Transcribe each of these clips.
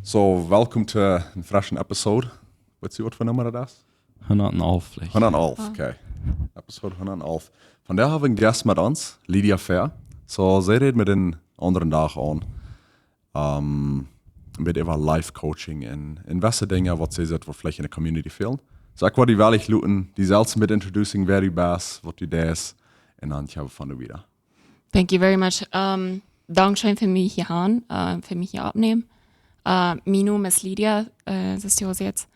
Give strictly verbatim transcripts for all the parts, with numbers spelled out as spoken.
So, welcome to een freschen Episode. Weetst du waut fa Numma daut es? Hundat un alf veleicht. Hundat un alf, okay. Episode hundat un alf. Vondoag hab wie een Guest met ons, Lydia Fehr. So, see rät met een aundren Dach aun. Um, met äwa Life Coaching un, un waut fa Dinja waut see sitt waut veleicht enne Community fält. So, ekj wull die woll ekj loten, die selfst met introducing, wäa du best, waut du deist, un dan kjikj wie von doa wieda. Thank you very much. Um, dankscheen fa mie hia han, uh, fa mie hia oppnämen. Uh, mien Nomen es Lydia, uh, daut es jo jetzt.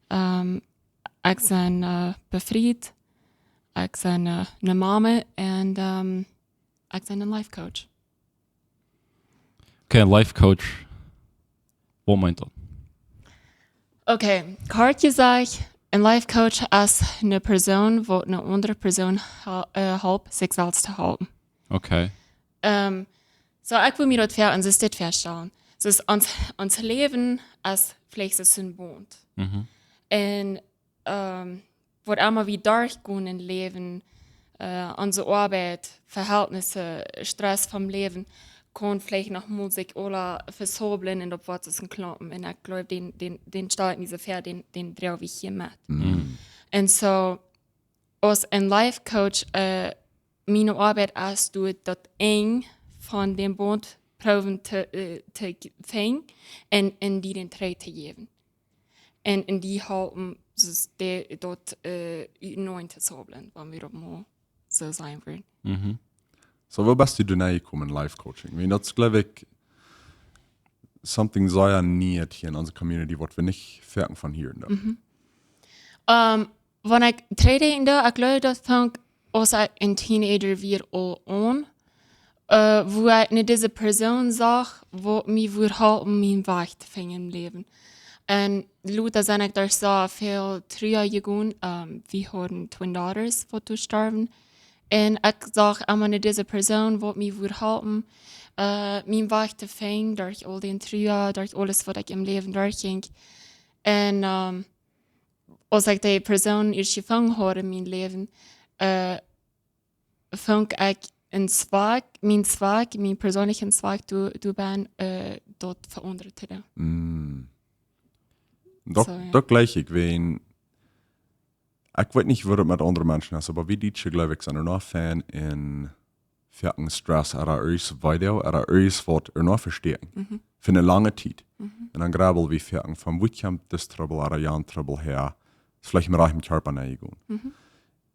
Um, ekj sie uh, befriet, ekj sie uh, eene Mame un um, ekj sie een Life Coach. Okay, Life Coach. Waut meent daut? Okay, kort jesajcht, een Life Coach es eene Persoon waut eene aundre Persoon ha- uh, halpt sikj selfst to halpen. Okay. Um, so, ekj wull mie daut ver- un dit vestalen. Dus ons, ons Läwen es veleicht een Bund. Mhm. Un um, waut emma wie derchgonen em Läwen, uh, onse Oabeit, Vehältnisse, Stress vom Läwen, kaun veleicht noch mol sikj aula vesoblen un opp waut es een Klompen. Un ekj jleew, dän, dän, dän stal ekj mie soo ver, dän, dän droag wie hia met. Mhm. Un so, aus een Life Coach, uh, miene Oabeit es, doa daut Enj von dän Bund proowen to, uh, to finjen un, un die dän trigj to jäwen. Un, un die halpen, dus de, daut uh, utenaunda to soblen, wan wie daut mol soo sajen wudden. Mhm. So, woo best du doa nenjekomen, Life Coaching? I mean, daut es, jleew ekj, something sea nieet hia en onse Community, waut wie nich foaken von hieren. Mhm. Um, wan ekj trigj denkj, ekj jleew daut funk aus ekj een Teenager wia aul aun, uh, wua ekj no dise Persoon sach, waut mie wudd halpen mienen Wajch to finjen em Läwen. Un lota sie ekj derch sea väl Trua jegonen. Um, wie hauden twin daughters, waut doa storwen. Un ekj sach emma no dise Persoon, waut mie wudd halpen, uh, mienen Wajch to finjen derch aul dän Trua, derch aules, waut ekj em Läwen derchjinkj. Un um, aus ekj dee Persoon ieescht jefungen haud en mien Läwen, uh, funk ekj een Zwakj, mien Zwakj, mien perseenlichen Zwakj, doa, doa bie, uh, daut veaundren to doonen. Mm. Daut, So, jo. Daut jleich ekj, wan, ekj weet nich, woo daut met aundre Menschen es, oba wie Dietsche, jleew ekj, sent noch fein en foaken Stress, ooda irjent Video, ooda irjent waut, noch vestoaken. Mhm. Fa eene lange Tiet. Mhm. Un dan grabbel wie foaken von, woo kjemt dis Trubbel, ooda jan Trubbel häa? Es veleicht mie rajcht em Kjarpa nenjegonen. Mhm.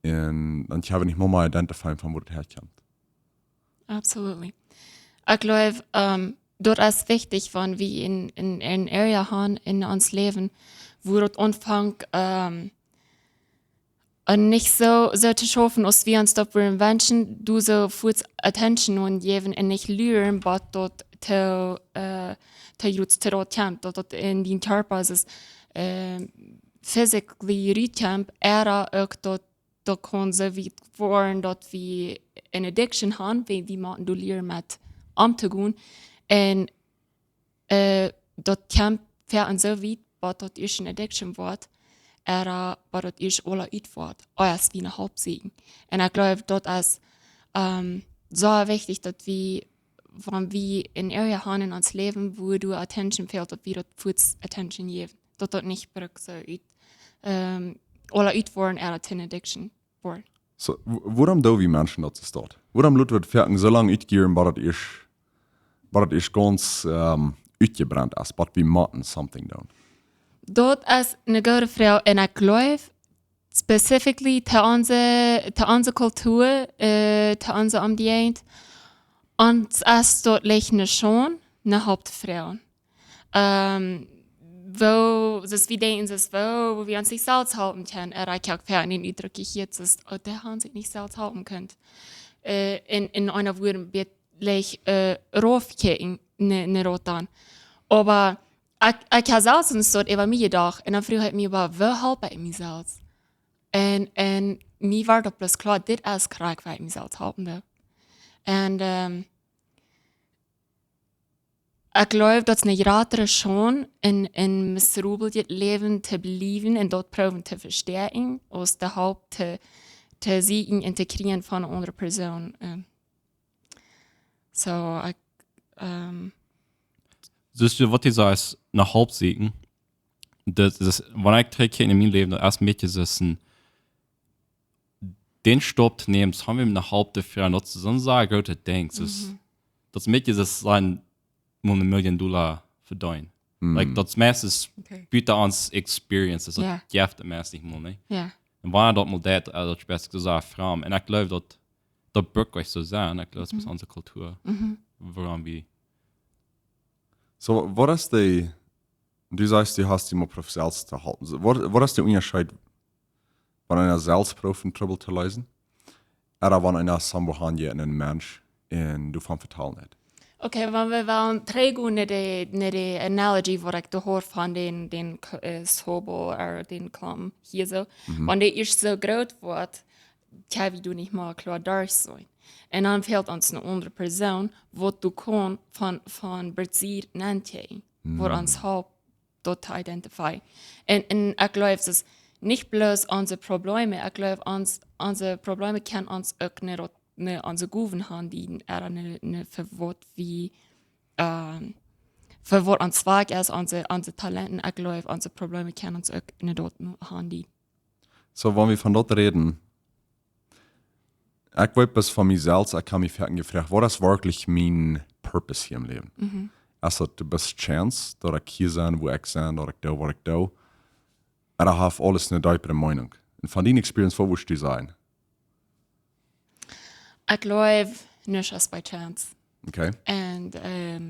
Un dan kjenn wie nich mol identifieren von, woo daut häakjemt. Absolutely. Ekj jleew, um, daut es wichtich, wan wie en, en, en Area han en ons Läwen, wua daut aunfangt, um, un nich soo, soo to schaufen, aus wie ons daut wudden wenschen, doa soo fuaz Attention aun jäwen un nich luaren, waut daut to, uh, to jrod to daut kjemt, daut daut en dien Kjarpa es, uh, physically rut kjemt, ooda uk daut, daut kaun soo wiet woaren, daut wie eene Addiction han, wie, wie motten doa lieren met omtogonen. Un, uh, daut kjemt ver un soo wiet, waut daut ieescht eene Addiction woat, ooda waut daut ieescht aula ut woat, aus wie ne Help sieekjen. Un ekj jleew, daut es, um, soo wichtich, daut wie, wan wie en Area han en ons Läwen, wua doa Attention fält, daut wie daut fuaz Attention jäwen. Daut daut nich brukt soo ut, um, aula ut woaren, ooda to ne Addiction woaren. So, w- wuarom doo wie Menschen daut soo stoakj? Wuarom loten wie foaken soo lang utjieren, bat daut ieescht, bat daut ieescht gaunz, um, utjebrent es, bat wie motten something doonen? Daut es eene goode Froag un ekj jleew, specifically to onse, to onse Kultua, uh, to onse Omjäajent, ons es daut leicht ne Schaund, ne Help to froagen. Um, woo, dus wie denkjen, dus woo, woo wie ons nich selfst halpen kjennen, ooda ekj hab foaken dän Utdruck jehieet, dus, oh, dee haben sikj nich selfst halpen kunt. Uh, en, en eene Wieed, leicht, uh, raufkjikjen, ne, ne Rot dan. Oba ekj, ekj hab selfst een Stoot äwa mie jedocht. Un dan fruach ekj mie, oba woo halp ekj mie selfst? Un, un mie wort daut bloos kloa, dit es krakjt, woo ekj mie selfst halpen doo. Un, um, ekj jleew, daut es ne jratre Schaund en, en miserablet Läwen to bliewen un daut proowen to vestoakjen, aus de Help to, to sieekjen un to kjrieen von eene aundre Persoon. Um, so, ekj, um, Dus du, waut du sajchst, no Help sieekjen, daut es, wan ekj trigjkjikj en mien Läwen, daut es een bät soo een, dän Staup to nämen, daut haben wie no Help to fieren, daut es soon sea grootet Dinkj. Dus, daut es een bät soo, daut es een, mol eene Million Dolla vedeenen. Like, daut meiste es, okay, buta ons Experience, daut, yeah, jeft et meist nich mol, nä? Yeah. Un wan daut mol deit, äh, daut spieet sikj soo sea framd. Un ekj gleew daut, daut brukt uk soo sennen. Ekj gleew daut es, mhm, onse Kultua, mhm, wuarom wie. So, waut es de, du sajchst, du hast die mol proowt selfst to halpen. So, waut, waut es de Unjascheet, wan eena selfst proowt Trubbel to leesen, ooda wan eena soo woa han jeit, een Mensch, un doavon vetalen deit? Okay, wan wie wellen trigjgonen no de, no de Analogie, waut ekj doa hia von dän, dän K-, äh, Sobel, ooda dän Klompen hia soo. Mhm. Wan dee ieescht soo groot woat, kjenn wie doa nich mea kloa derch seenen. Un dan fält ons eene aundre Persoon, waut doa kaun von, von Besied nenkjikjen, waut, mhm, ons halpt, daut to identifieren. Un, un ekj gleew, daut es nich bloos onse Probleme, ekj gleew, ons, onse Probleme kjennen ons uk, nä, daut, nä, onse Gowen aundieden, ooda nä, nä, fa waut wie, ähm, fa waut ons Fach es, onse, onse Talenten, ekj gleew, onse Probleme kjennen ons uk, nä, daut aundieden. So, wan wie von daut räden, ekj weet bloos von mie selfst, ekj hab mie foaken jefroacht, waut es werkjlich mien Purpose hia em Läwen? Mhm. Es daut de best Chance, daut ekj hia sie, wua ekj sie, daut ekj doo, waut ekj doo? Ooda haft aules eene deepere Meenunk? Un von diene Experience, waut wurscht du sajen? Ekj gleew, nuscht es by chance. Okay. Un, ähm,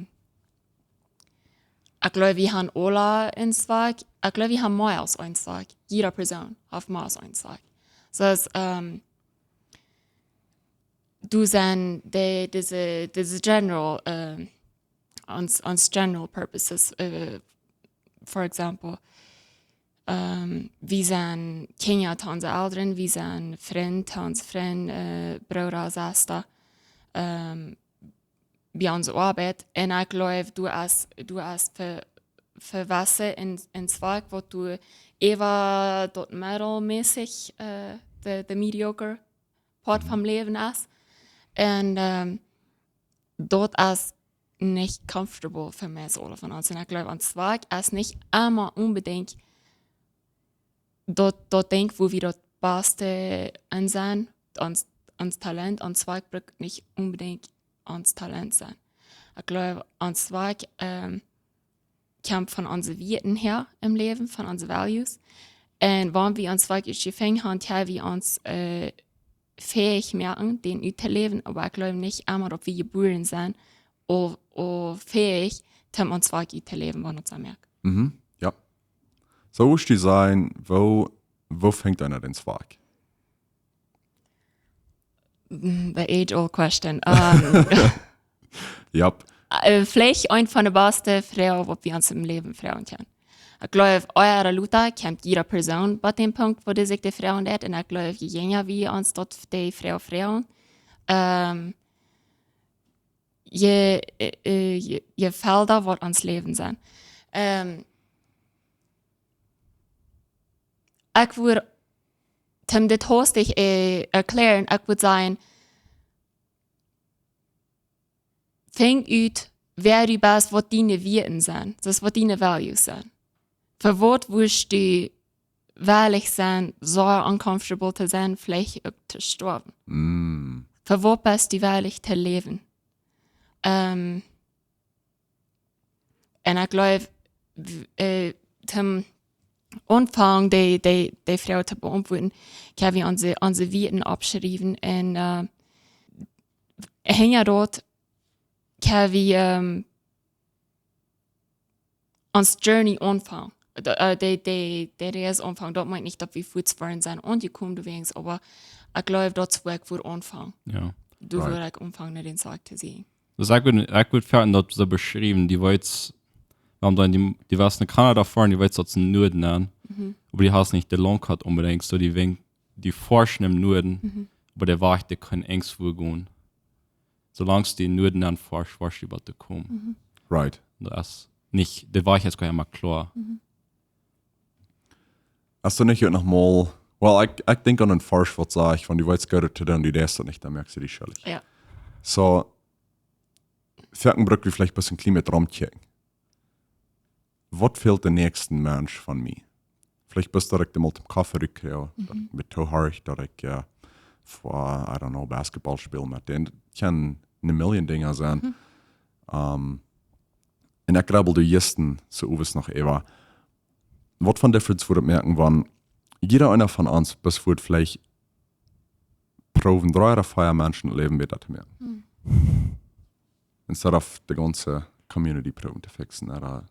ekj gleew, wie haben aula een Fach. Ekj gleew, wie haben mea aus een Fach. Jieda Persoon haft mea aus een Fach. Daut es, ähm, doa sent de, dise, dise general, ähm, ons, ons general purposes, äh, for example, ähm, wie sent Kjinja to onse Elren, wie sent Frind to onse Frind, äh, Brooda, Sesta, ähm, bie onse Oabeit. Un ekj gleew, doa es, doa es fa, fa jewesse een, een Fach, waut doa äwa daut middelmäßig, äh, de, de mediocre Poat, mhm, vom Läwen es. Un, ähm, daut es nich comfortable fa mie, aule von ons. Un ekj gleew, ons Fach es nich emma onbedinjt daut, daut Dinkj, wua wie daut baste en sent, ons, ons Talent, ons Fach brukt nich onbedinjt ons Talent sennen. Ekj gleew, ons Fach, ähm, kjemt von onse Wieeten häa em Läwen, von onse values. Un wan wie ons Fach ieescht jefungen haben, kjenn wie ons, äh, fähig moaken, dän uttoläwen, oba ekj gleew nich emma, daut wie jebuaren sent, ooda, ooda fähig, om ons Fach uttoläwen, wan ons aunmoakt. Mhm, jo. So wurscht du sajen, woo, woo fangt eena dän Fach? Mm, the age-old question. Ähm, jo. Äh, veleicht eent von de baste Froagen, waut wie ons em Läwen froagen kjennen. Ekj gleew, ea ooda lota kjemt jieda Persoon bie dän Punkt, wua dee sikj dee Froag deit. Un ekj gleew, je jinja wie ons daut, dee Froag froagen, ähm, je, äh, äh, je, je felda woat ons Läwen sennen. Ähm, ekj wudd, om dit hastich, äh, erklären, ekj wudd sajen, funk ut, wäa du best, waut diene Wieeten sent, daut es waut diene values sent. Fa waut wurscht du wellich sennen, soo uncomfortable to sennen, veleicht uk to stoawen? Mm. Fa waut best du wellich to läwen? Ähm, un ekj gleew, w-, äh, om Aunfank dee, dee, dee Froag to beauntwuaden, kjenn wie onse, onse Wieeten oppschriewen un, äh, hinja daut kjenn wie, ähm, ons Journey aunfangen. De, äh, dee, dee, dee Reis aunfangen. Daut meent nich, daut wie fuaz woaren sent aunjekomen, doawäajen, oba ekj gleew, daut es wua ekj wudd aunfangen. Jo. Doa, right, wudd ekj aunfangen, no dän Fach to sieekjen. Dus ekj wudd, ekj wudd foaken daut soo beschriewen, du weetst, wan du, du, du woascht no Kanada foaren, du weetst, daut es em Nuaden aun. Mhm. Oba du hast nich de Landkaart onbedinjt, soo du weetst, du foascht em Nuaden, mhm, oba de Wajch, dee kaun irjentwua gonen. Soo lang du em Nuaden aun foascht, woascht du waut to komen. Mhm. Right. Daut es nich, de Wajch es kjeenmol kloa. Mhm. Hast du nich uk noch mol, well, ekj, ekj denkj aun een Varsch, waut sajcht, wan du weetst, goot to doonen, du deist daut nich, dan moakst du die schuldich. Jo. Soo, foaken bruck wie veleicht bloos een kjlien bät romkjikjen. waut fält dän näakjsten Mensch von mie? Veleicht bloos daut ekj dän mol toom Koffe rut kjrie, daut ekj mie toohorch, daut ekj, äh, fa, I don't know, Basketball späl met dän. Daut kjennen eene Million Dinja sennen. Ähm, un ekj grubbel doa jistren soo owes noch äwa, waut fa een Difference wudd daut moaken, wan jieda eena von ons bloos wudd veleicht proowen dree ooda vea Menschen äa Läwen bäta to moaken. Instead of de gaunze Community proowen to fixen, ooda?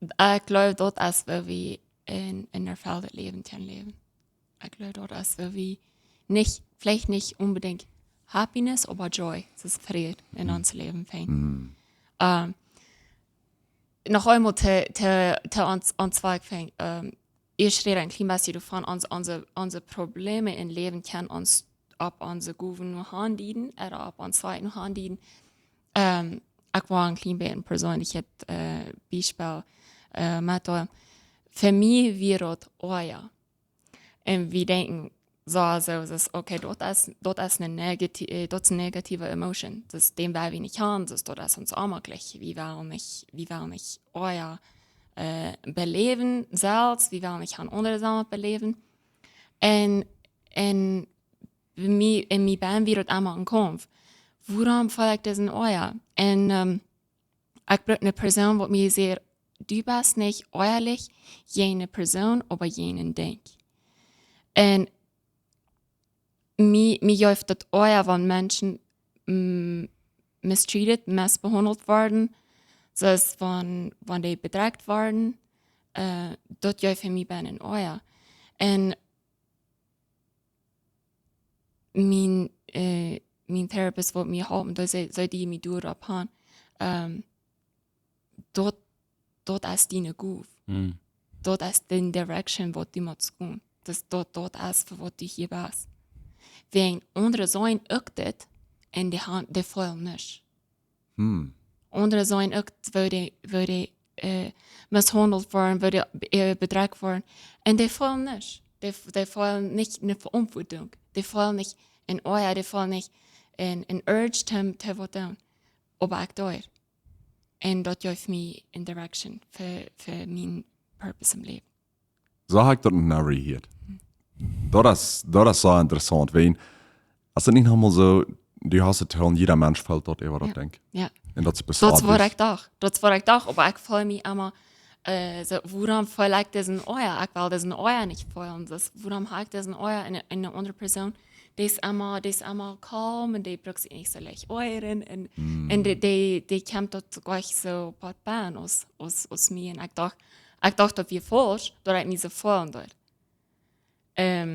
Ekj jleew, daut es woo wie een, een erfelltet Läwen kjennen läwen. Ekj jleew, daut es woo wie nich, veleicht nich onbedinjt happiness, oba joy, daut es Fräd en ons Läwen finjen. Ähm, noch eemol to, to, to ons, ons Wajch finjen, ähm, ekj räd een kjlien bät doavon, ons, onse, onse Probleme em Läwen kjennen ons opp onse Gowen nu aundieden, ooda opp ons Wajch nu aundieden. Ähm, ekj well een kjlien bät een perseenlichet, äh, Biespel, äh, met, äh, fa mie wia daut Oaja. Un wie denkjen soo, soo, daut es, okay, daut es, daut es een negati-, äh, daut es eene negative Emotion. Daut, dän well wie nich haben, daut, daut es ons onmäajlich. Wie wellen nich, wie wellen nich Oaja, äh, beläwen selfst, wie wellen nich aundre selfst beläwen. Un, un mie, en mie bennen wia daut emma een Kaumf. Wuarom feel ekj disen Oaja? Un, ähm, ekj bruck eene Persoon, waut mie säd: "Du best nich oajalich jäajen eene Persoon, oba jäajen een Dinkj." Un mie, mie jeft daut Oaja, wan Menschen, mm, mistreated, missbehaundelt woaren, soo aus wan, wan dee bedrekjt woaren, äh, daut jeft fa mie bennen een Oaja. Un mien, äh, mien Therapist wull mie halpen, daut see, see deed mie doaropp han, ähm, daut, daut es diene Gow. Mm. Daut es de direction, waut du motst gonen. Daut, daut, daut es fa waut du hia best. Wan aundre seenen uk dit, un dee han, dee feelen nuscht. Hm. Aundre seenen uk, woo dee, woo dee, äh, misshaundelt woaren, woo dee, äh, bedrekjt woaren. Un dee feelen nuscht. Dee, dee feelen nich eene Veauntwuatunk. Dee feelen nich een Oaja, dee feelen nich een, een Urge, to, to waut doonen. Oba ekj doo. Un daut jeft mie eene direction fa, fa mien purpose em Läwen. Soo hab ekj daut noch nie jehieet. Daut es, daut es soo interessaunt, wiels, es daut nich noch mol soo, du hast daut Jefeel, jieda Mensch feelt daut, waut ekj denkj. Jo. Un daut es, daut es waut ekj docht. Daut es waut ekj docht, oba ekj feel mie emma, äh, soo, wuarom feel ekj disen Oaja? Ekj well disen Oaja nich feelen. Daut, wuarom hab ekj disen Oaja en, en eene aundre Persoon? Dee es emma, dee es emma calm un dee brukt sikj nich soo leicht oajren un, un dee, dee, dee kjemt daut nich soo waut bennen aus, aus, aus mie. Un ekj docht, ekj docht daut wia faulsch, daut ekj mie soo feelen deed. Ähm,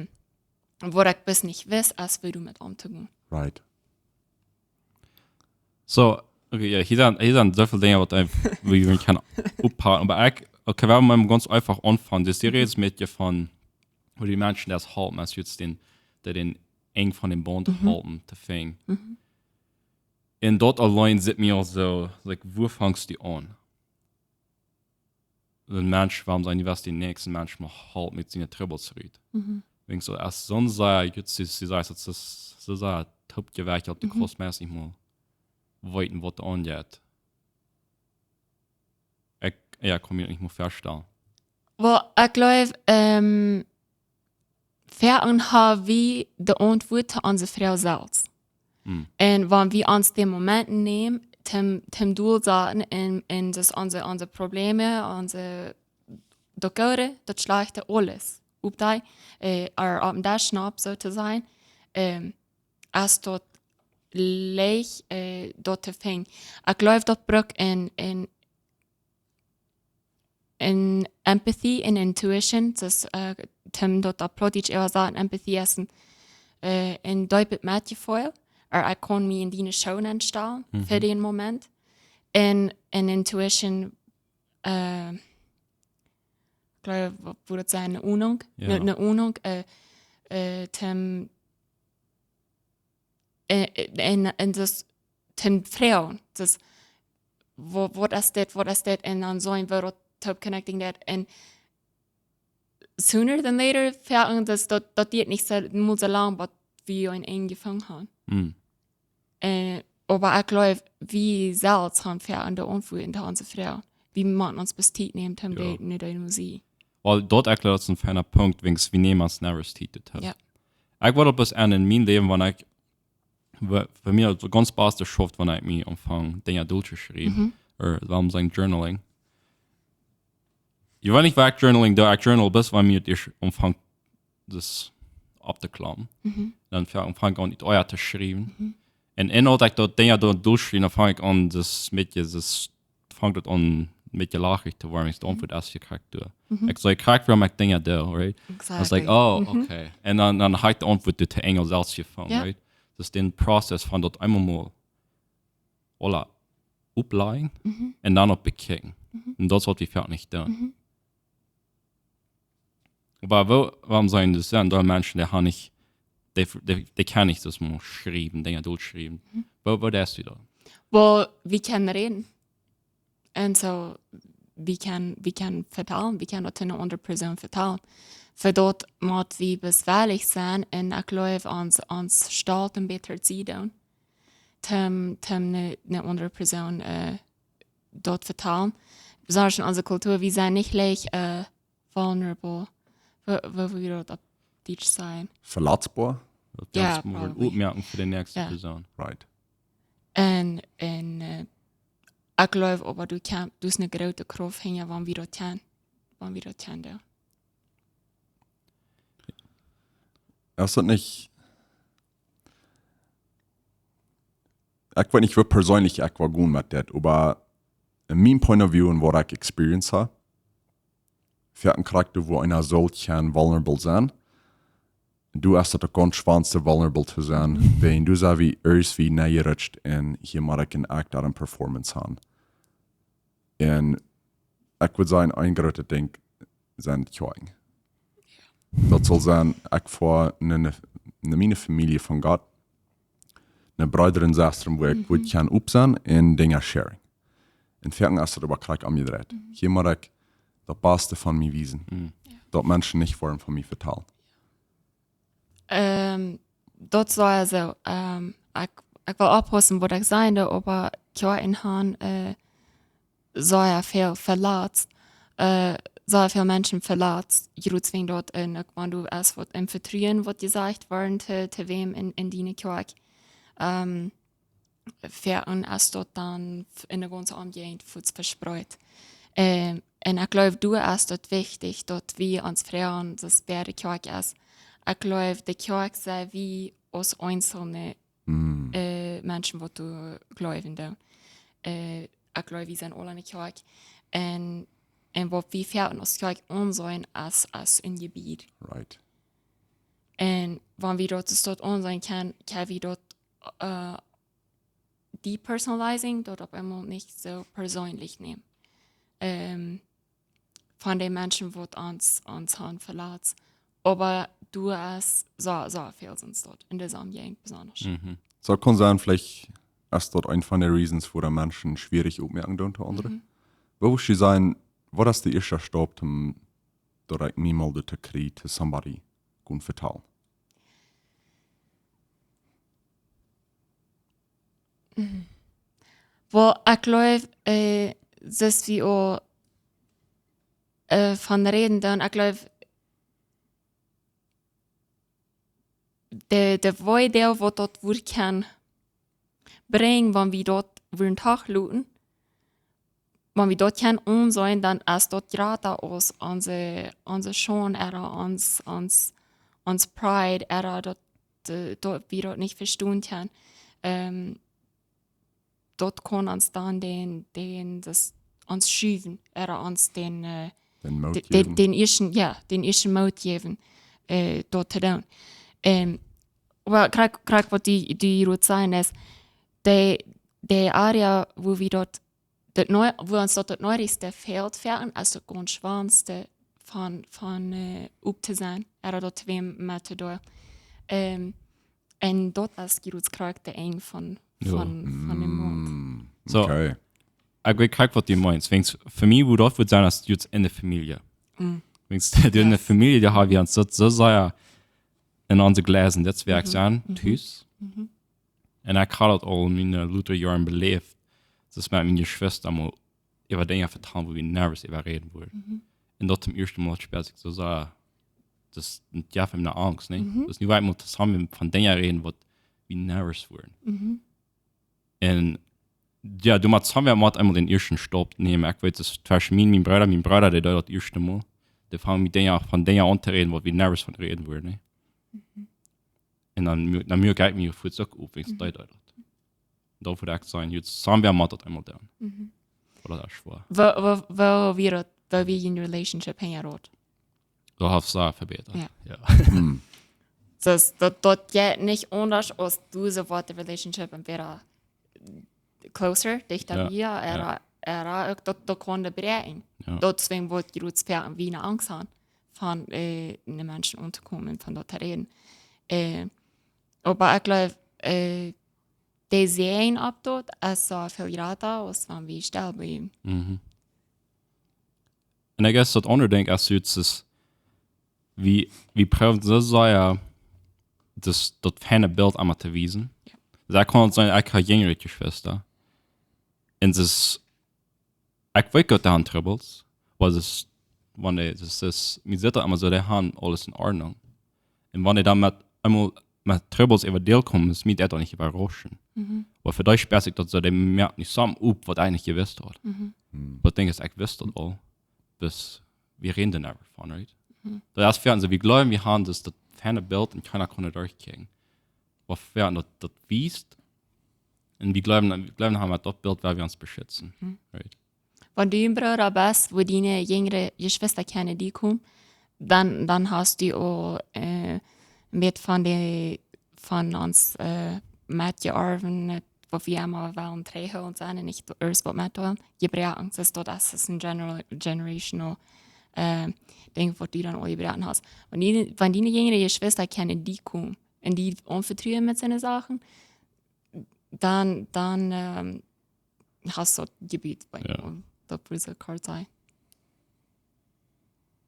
waut ekj bloos nich wist, es woo doamet omtogonen. Right. Soo, okay, jo, hia sent, hia sent soo väl Dinja, waut eent, woo wie kjennen opphaken. Oba ekj, okay, wie motten mau gaunz eefach aunfangen. Dise Serie es een bät von, woo dee Menschen daut halpen, aus jie dän, dee dän Enj von dän Baunt halpen to finjen. Un daut auleen sitt mie aul soo, like, wua fangst du aun? Een Mensch, wuarom sent dee, waut dän näakjsten Mensch mau halpt met siene Trubbels rut? Wiels soo, aus soon sea, jie, see, see sajcht, daut es, soo sea toopjewoat opp de Kos, meist nich mol weeten, waut doa aunjeit. Ekj, jo, kaun mie nich mol väastalen. Well, ekj jleew, ähm, fa ons hab wie de Auntwuat to onse Froag selfst. Un wan wie ons de Momenten nämen, toom, toom Doel saten un, un daut onse, onse Probleme, onse, daut Goode, daut Schlajchte, aules, opp dee, äh, ooda opp dän Desch schnappen, soo to sajen, ähm, es daut leicht, äh, daut to finjen. Ekj jleew, daut brukt een, een, een Empathy un Intuition, daut, äh, toom daut opp Plautdietsch äwa sajen, Empathy es een, äh, een deepet Metjefeel, ooda ekj kaun mie en diene Schoo stalen fa dän Moment. Un, un Intuition, äh, ekj jleew, waut wudd daut sennen, eene Ahnung? Jo. Eene, eene Ahnung, äh, äh, toom äh, äh, un, un daut toom froagen. Daut, wa-, waut es dit, waut es dit? Un dan soo een Wuat toop connecting daut. Un sooner than later, fa ons daut, daut, daut diat nich soo, mott soo lang, waut wie een Enj jefungen haben. Mm. Äh, Oba ekj jleew, wie selfst haben foaken de Auntwuat to onse Froagen. Wie motten ons bloos Tiet nämen, om Jo. de, no de Musik. Well, daut ekj jleew, daut es een feina Punkt, wiels wie nämen ons never Tiet to. Jo. Ekj wull daut bloos aun en mien Läwen, wan ekj, wa- fa mie daut gaunz baste schauft, wan ekj mie aunfang, Dinja derchtoschriewen. Mhm. Ooda wuarom sajen journaling. Ekj weet nich, woo ekj journaling doo, ekj journal bloos, wan mie daut ieescht aunfangt, daut opptoklaupen. Mhm. Dan fa- fang ekj aun, daut to schriewen. Mhm. Un wan ekj daut Dinja derchschriew, dan fang ekj aun, daut met je, daut fangt daut aun met je lachich to woaren, es de Auntwuat es je krakjt doa. Mhm. Ekj saj, krakjt wuarom ekj Dinja doo, right? I was like, Exactly. oh, Mhm. Okay. Un dan, dan hab ekj de Auntwuat doa to Enjel selfst jefungen, Jo. Right? Daut es de Prozess von daut eemol mol aula oplajen Mhm. un dan opp bekjikjen. Mhm. Un daut es waut wie foaken nich doonen. Mhm. Oba woo, wuarom sajen daut, sent doa Menschen, dee haben nich, dee, dee, dee kjennen nich daut mol schriewen, Dinja derchschriewen. Mhm. Woo, woo deist du daut? Well, wie kjennen räden. Un soo, wie kjennen, wie kjennen vetalen, wie kjennen daut aun eene aundre Persoon vetalen. Fa daut mott wie bloos wellich sennen un ekj jleew ons, ons Stolt een bät tosied doonen. Om, om eene, eene aundre Persoon, äh, daut vetalen. Besondasch en onse Kultua, wie sent nich leicht, äh, vulnerable. Woo, woo wudd daut opp Dietsch sennen? Verletzbar. Daut Jo, jeft mol probably. Oppmoakjunk fa de näakjste Jo. Persoon. Right. Un, un, äh, ekj jleew, oba du kaust, du hast eene groote Krauft hinjen, wan wie daut kjennen, wan wie daut kjennen doonen. Es daut nich, ekj weet nich, woo perseenlich ekj well gonen met dit, oba en mien Point of View un waut ekj experience hab, foaken krakjt wua eena saul kjennen vulnerable sennen, du hast daut uk gaunz schwoa vulnerable to sennen, wan du soo wie ieescht wie nenjerutscht un hia mott ekj een Act out een Performance haben. Un ekj wudd sajen, een grootet Dinkj sent Kjoakjen. Daut saul sennen, ekj fa eene, eene, eene miene Famielje von Gott, eene Breeda un Sestren, wua ekj Mhm. wudd kjennen opp sennen un Dinja sharing. Un foaken es daut oba krakjt omjedreit. Mhm. Hia mott ekj daut baste von mie wiesen. Mhm. Daut Menschen nich woaren von mie vetalen. Ähm, daut es soo, ähm, ekj, ekj well oppaussen waut ekj saj, oba Kjoakjen haben, äh, sea väl veletzt, äh, sea väl Menschen veletzt, jrots wäajen daut, un uk wan du es waut em Vetruen waut jesajcht woat to, to wäm en, en diene Kjoakj. Ähm, foaken es daut dan f-, en de gaunze Omjäajent fuaz vespreet. Ähm, un ekj jleew, doa es daut wichtich, daut wie ons froagen, daut wäa de Kjoakj es. Ekj jleew, de Kjoakj sent wie aus eenzelne, Mm. äh, Menschen, waut doa jleewen doonen. Äh, ekj jleew, wie sent aule enne Kjoakj. Un, un waut wie foaken aus Kjoakj aunseenen es, es een Jebied. Right. Un wan wie daut, daut aunseenen kjennen, kjenn wie daut, äh, depersonalizing, daut opp eemol nich soo perseenlich nämen. Ähm, von de Menschen waut ons, ons haben veletzt. Oba doa es soo, soo väl sent daut, en dise Omjäajent besondasch. Mhm. Soo kaun sennen, veleicht es daut een von de reasons, wuarom Menschen schwierich oppmoaken doonen to aundre. Mhm. Woo wudd jie sajen, waut es de ieeschte Stap, om daut ekj mie mol to kjrieen, to somebody goot vetalen? Mhm. Well, ekj jleew, äh, soo aus wie aul, äh, von räden doonen, ekj jleew, de, de Woa dee waut daut Wuat kaun brinjen, wan wie daut wudden tooläten, wan wie daut kjennen aunseenen, dan es daut jrata aus onse, onse Schaund, ooda ons, ons, ons pride, ooda daut, äh, daut wie daut nich vestonen kjennen. Ähm, daut kaun ons dan dän, dän, daut ons schuwen, ooda ons dän, äh, Dän Moot de-, dän, jäwen. dän ieeschten, jo, dän ieeschten Moot jäwen, äh, daut to doonen. Ähm, oba krakjt, krakjt waut du, du jrod sädst es, de, de Area, wua wie daut, daut neu-, wua ons daut, daut needichste fält, foaken, es daut gaunz schwoaste von, von, äh, opp to sennen, ooda daut wäm met to doonen. Ähm, un daut es jrods krakjt de Enj von, Jo. von, von dän Mond. Mm, Soo. Okay. Ekj weet krakjt waut du meenst. Wiels fa mie, woo daut wudd sennen, es daut en de Famielje. Mm. Wiels du en de Yes. Famielje, doa haben wie ons daut soo sea en onse Gleisen, daut wie Mhm. sennen, Mhm. tus. Mhm. Un ekj haud daut aul en miene latste Joaren beläft, daut ekj met miene Jeschwista mol äwa Dinja vetalen, wua wie never äwa räden wudden. Un daut toom ieeschten Mol spieed ekj soo sea, daut jeft mie Angst, nä? Daut nu woa wie mol toop von Dinja räden, waut wie never wudden. Un jo, du motst, haben wie mott eemol dän ieeschten Staup nämen. Ekj weet, daut tweschen mie un mien Brooda, mien Brooda, dee deed daut ieeschte Mol. Dee fungen mie Dinja, von Dinja aun to räden, waut wie never von räden wudden, nä? Un dan, mu- dan muak ekj mie fuaz uk opp, wan dee deed daut. Doa wudd ekj sajen, jo, haben wie mott daut eemol doonen. Oba daut es schwoa. Woo, woo, woo wia daut, woo wia june Relationship hinjaraun? Daut haft sea vebätat. Jo. Jo. Daut, daut, daut jeit nich aundasch aus du soo waut de Relationship entweder closer, dichta Jo, bie, jo. Ooda, ooda uk daut, daut kaun bräakjen. Jo. Daut es wuarom waut jie doa sea weinich Angst haben, von, äh, de Menschen auntokomen, von daut to räden. Äh, oba ekj jleew, äh, de Säajen opp daut es soo väl jrata aus wan wie stell bliewen. Mhm. Un I guess daut aundre Dinkj es, daut es, wie, wie proowen soo sea daut, daut feine Bilt emma to wiesen. Jo. Daut kaun sennen, ekj hab jinjre Jeschwista. Un daut es, ekj weet daut dee haben Trubbels, oba daut es, wan dee, daut es, mie sitt daut emma soo, dee haben aules en Ordnunk. Un wan dee dan met eemol met Trubbels äwa däl komen, es mie daut uk nich äwaraschent. Mhm. Oba fa dee spieed ekj daut soo, dee moaken nich soo opp, waut ekj nich jewist haud. Mhm. Mhm. Waut Dinkj es, ekj wist daut aul, bloos wie räden doa never von, right? Mhm. Daut es fa ons, wie jleewen, wie haben daut, daut feine Bilt un kjeena kaun doa derchkjikjen. Oba fa ons daut, daut wiest, un wie jleewen, wie jleewen, haben wie daut Bilt, wua wie ons beschitzen, Mhm. right? Wan du een Brooda best, wua diene jinjre Jeschwista kjennen bie komen, dan, dan hast du aul, äh, een bät von de, von ons, äh, metjeorwen, äh, waut wie emma wellen trigjhoolen un sent un nich ieescht waut met doonen, jebroaken. Daut es, daut es een general, generational, äh, Dinkj, waut du dan aul jebroaken hast. Wan diene, wan diene jinjre Jeschwista kjennen bie komen un die aunvetruen met soone Sachen, dan, dan, ähm, hast du daut jebut bie Jo. Mie. Daut wudd soo kort sennen.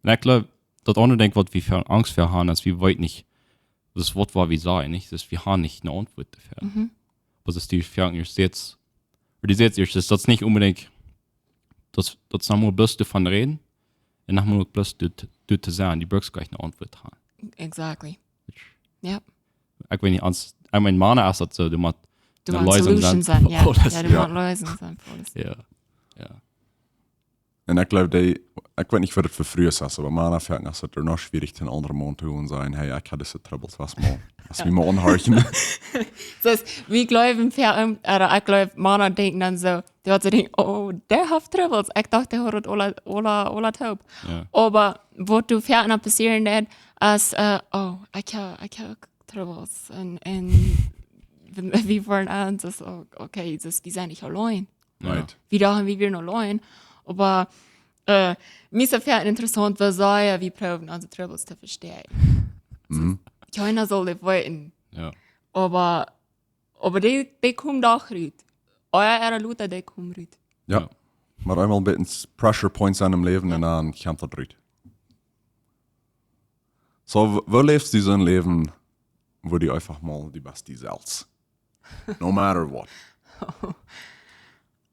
Un ekj jleew, daut aundre Dinkj, waut wie väl Angst fa haben, es, wie weeten nich, daut es waut, waut wie sajen, nich? Daut wie haben nich eene Auntwuat doafäa. Mhm. Waut es die Frage, du sajchst, oba du sajchst ieescht, daut, daut es nich onbedingt, daut, daut es noch mol bloos doavon räden, un noch mol bloos doa, doa to sennen, du brukst nich eene Auntwuat haben. Exactly. Jo. Ekj weet nich, ons, ekj meen, Mana es daut soo, du motst Du eene motst Lösung Solution sennen sennen, fa jo. Aules. Jo, du Jo. motst Lösung sennen fa aules. Jo, jo. Un ekj jleew, dee, ekj weet nich, waut daut fa Frues es, oba Mana foaken es daut noch schwierich, een aundren Maun to gonen sajen, hey, ekj hab dise Trubbels, waut mol. Hast Jo. mie mol aunhorchen? Daut es, wie jleewen, fa, ähm, ooda ekj jleew, Mana denkjen dan soo, dee woaren soo denkjen, oh, dee haft Trubbels. Ekj docht, dee haud daut aula, aula, aula toop. Jo. Oba waut doa foaken passieren deed, es, äh, oh, ekj hab, ekj hab uk Trubbels. Un, un wie, wie wieren ons, daut es, oh, okay, daut es, wie sent nich auleen. Jo. Right. Wie dochten, wie wieren auleen. Oba, äh, mie es daut foaken interessaunt, woo sea wie proowen, onse Trubbels to vestäakjen. Mhm. Kjeena saul daut weeten. Jo. Oba Oba dee, dee komen doch rut. Ea ooda lota, dee komen rut. Jo. Jo. Mott eemol een bät pressure points aun em Läwen Jo. un dan kjemt daut rut. Soo, w-, woo läfst du soon Läwen, wua du eefach mol, du best du selfst? No matter what.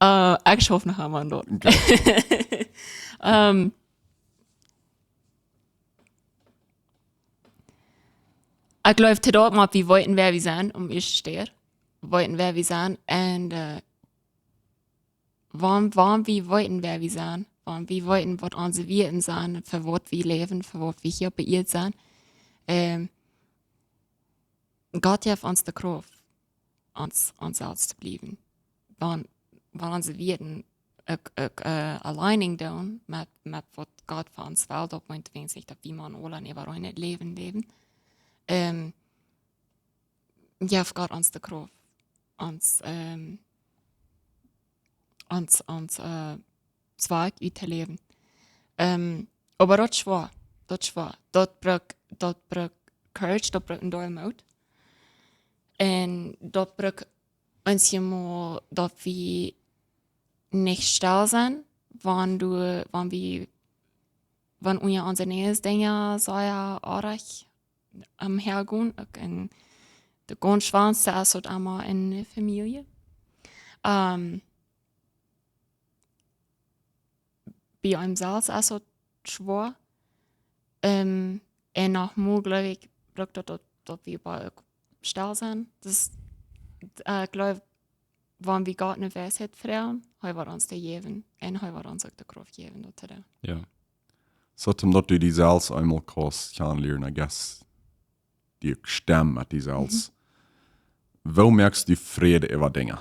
Äh, ekj schauf noch emma aun daut. Okay. Ähm, Ekj jleew, to daut mott wie weeten, wäa wie sent, om ieescht to weeten, wäa wie sent. Un, äh, wan, wan wie weeten, wäa wie sent, wan wie weeten, waut onse Wieed sent, fa waut wie läwen, fa waut wie hia opp de Ieed sent, ähm, Gott jeft ons de Krauft, ons, ons selfst to bliewen. Wan, wan onse Wieed uk, uk, äh, aligning doonen met, met waut Gott fa ons well, daut meent weens nich, daut wie mau aula en äwa rein daut Läwen läwen. Ähm, jeft Gott ons de Krauft, ons, ähm, ons, ons, äh, Zwakj uttoläwen. Ähm, oba daut es schwoa, daut es schwoa. Daut brukt, daut brukt Courage, daut brukt een Deel Moot. Un daut brukt ons emol, daut wie nich stell sent, wan du, wan wie, wan unja onse Näs Dinja sea oajch omhäa gonen, uk en, De gaunz schwoaste es daut emma enne Famielje. Ähm, bie eenem selfst es daut schwoa. Ähm, un noch mol, jleew ekj, brukt daut, daut, daut wie bie uk stell sent. Daut, äh, jleew, wan wie Gott ne Weisheit froagen, hee woat ons dee jäwen. Un hee woat ons uk de Krauft jäwen, daut to doonen. Jo. Soo, om daut du die selfst eemol kaust kjanen lieren, I guess, die uk stemmen met die selfst. Mhm. Woo moakst du Fräd äwa Dinja?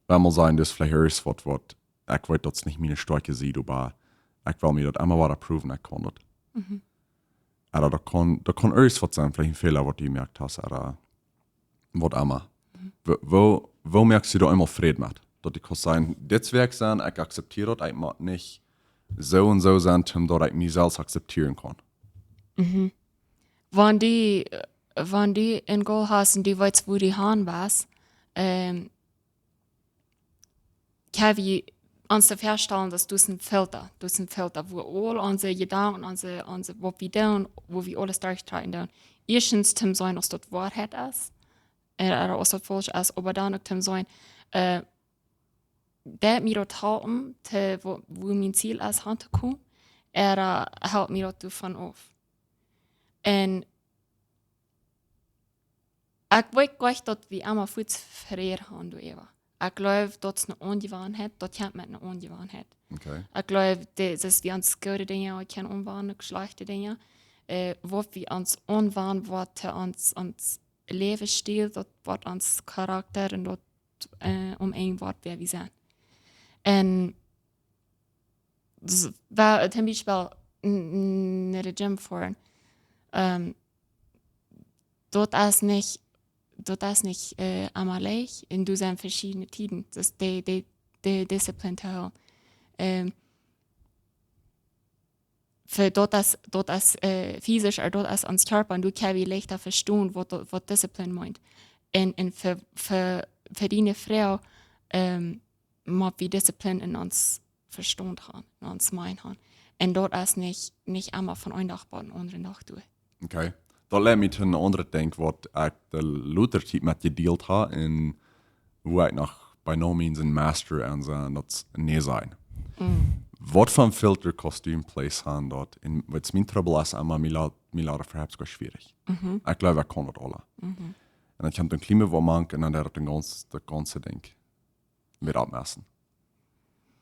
Wan mol sajen, daut es veleicht irjent waut, waut, ekj weet, daut es nich miene stoakje Sied, oba ekj well mie daut emma wada proowen, ekj kaun daut. Mhm. Ooda daut kaun, daut kaun irjent waut sennen, veleicht een Fäla, waut du jemoakt hast, ooda waut emma. Mhm. Woo, woo, woo moakst du doa eemol Fräd met? Daut du kaust sajen, dit es woo ekj sie, ekj akzeptia daut, ekj mott nich soo un soo sennen, om daut ekj mie selfst akzeptieren kaun. Mhm. Wan du, äh, wan du een Goal hast un du weetst, wua du han west, ähm, kjenn wie ons to väastalen, daut es een Filta, daut es een Filta, wua aul onse Jedanken, onse, onse, waut wie doonen, wua wie aules derchtrakjen doonen. Ieeschtens, om to seenen, aus daut Woarheit es, äh, ooda aus daut faulsch es, oba dan uk om to seenen, äh, deit mie daut halpen, to, wua, wua mien Ziel es, han to komen, ooda, äh, helt mie daut doavon auf. Un ekj weet nich, daut wie emma fuaz Fräd han doaräwa. Ekj jleew, daut es ne Aunjewanheit, daut kjemt met ne Aunjewanheit. Okay. Ekj jleew, daut es, wie ons goode Dinja kjennen aunwanen, uk schlajchte Dinja. Äh, waut wie ons aunwanen, woat to ons, ons Läwensstiel, daut woat ons Charakta un daut, äh, om een Wuat, wäa wie sent. Un daut, wua, toom Biespel, n-, n-, no de Gym foaren. Ähm, daut es nich, daut es nich, äh, emma leicht. Un doa sent veschiedne Tieden. Daut es de, de, de Disziplin to hoolen. Ähm, fa daut es, daut es, äh, physisch, ooda daut es ons Kjarpa, un doa kjenn wie leichta vestonen, waut, waut Disziplin meent. Un, un fa, fa, fa diene Fru, ähm, mott wie Disziplin en ons Vestaunt han, en ons Mind han. Un daut es nich, nich emma von een Dach bat een aundren Dach derch. Okay. Daut leit mie to een aundret Dinkj, waut ekj de lota Tiet met jedealt ha un wua ekj noch bie no means een Master aun sie, daut es nä sajen. Mm. Waut fa een Filta kaust du en place han doa? Un waut mien Trubbel es, emma mie lat, mie lat perhaps goa schwierich. Mhm. Ekj jleew, ekj kaun daut aula. Mhm. Un dan kjemt een kjlien bät waut mank un dan deit daut een gaunz, daut gaunze Dinkj wada oppmessen.